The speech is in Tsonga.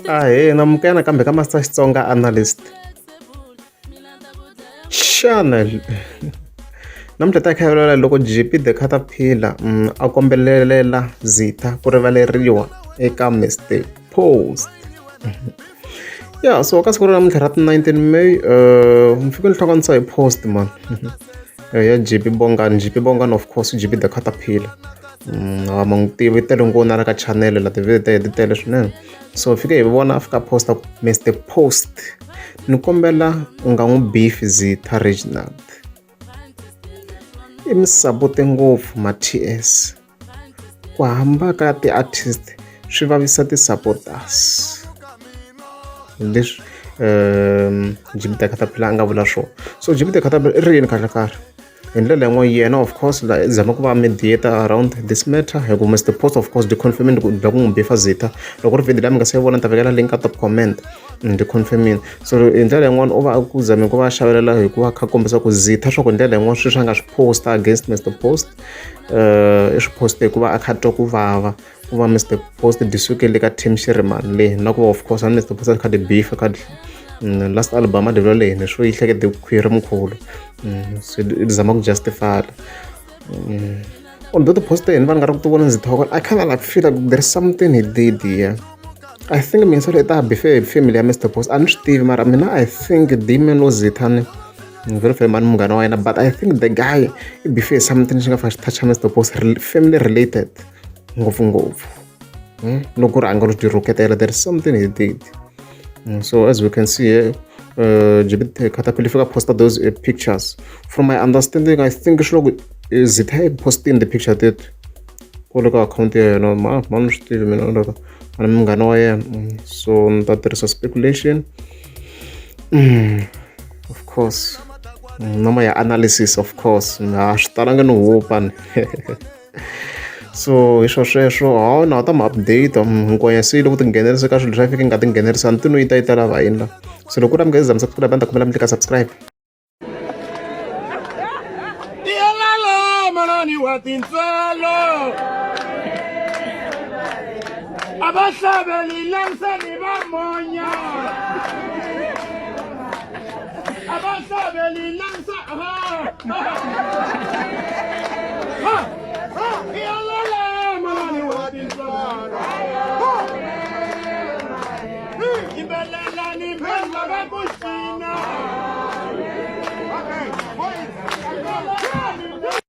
Ahee namukela nakambe ka Master Xitsonga Analyst xana namuntlha ta khavelela loko G_P the Caterpillar a kombelelela Zitha ku rivaleriwa eka Mister Post ya so ka siku ra namuntlha ra ti 19 May ni fike ni hlanganisa hi post man ya G_P Bongani G_P Bongani of course G_P the Caterpillar ma n'wi tivi tele ngopfu na le ka channel la ti-video ta yena ti tele swinene so fike hi vona a fika posta ku Mister Post ni kombela u nga n'wi beef Zitha Reginald i mi sapote ngopfu ma T_S ku hamba ka ti-artist swi vavisa ti-supporters leswi Jimmy the Caterpillar a nga vula swona so Jimmy the Caterpillar i ri yini kahle kahle hi ndlela yin'wana yena of course la zama ku va mediator around this matter hi ku Mr Post of course di confirmini ku ku n'wi bifa Zitha loko ri video leyi mi nga se yi vona ni ta vekela link ka top comment di confirmini so hi ndlela yin'wana u va a ku zame ku va xavelela hi ku va kha kombisa ku Zitha swa ku hi ndlela yin'wana sweswi a nga swi posta against Mr Post i swi poste hikuva a kha twa ku vava ku va Mr Post di sukele ka team Shirimani leyi na ku va of course a Mr Post a kha di beef kha last album a di vula leyi swo yi hlekete khwiri mkhulu so i zama ku justify although ti-post ta yena vanhu nga ri ku ti vona ndzi thokola I kind of like feel like there is something he did here I think mina solo i ta bife hi family ya Mr Post a ni swi tivi mara mina I think Demon lo Zithani ni vele fele mani munghana wa yena but I think the guy i bife something xi nga fika xi touch Mr Post family related ngopfungopfu loko ku ri a nga lo ti rhuketela there is something he did so as we can see here uh, Caterpillar fika posta those pictures from my understanding I think swi loko Zitha yi posting the picture teto kwale ka akhawunti ya yena ma ma ni swi tivi mina loko a ni munghana wa yena so ni ta tirhisa speculation of course noma ya analysis of course a swi talangi ni hupa ni so hi swo sweswo hawu na ta ma update nkonya se yi le ku tinghenelerisa ka swilo swa fike nga tinghenelerisa ni tino yi ta yi ta lava yini la so loko ku ri mi nga za mi subscribe a ni ta kombela mi tlika subscribe Manani wa tintswalo a va hlaveli lansani va monya a va hlaveli lansa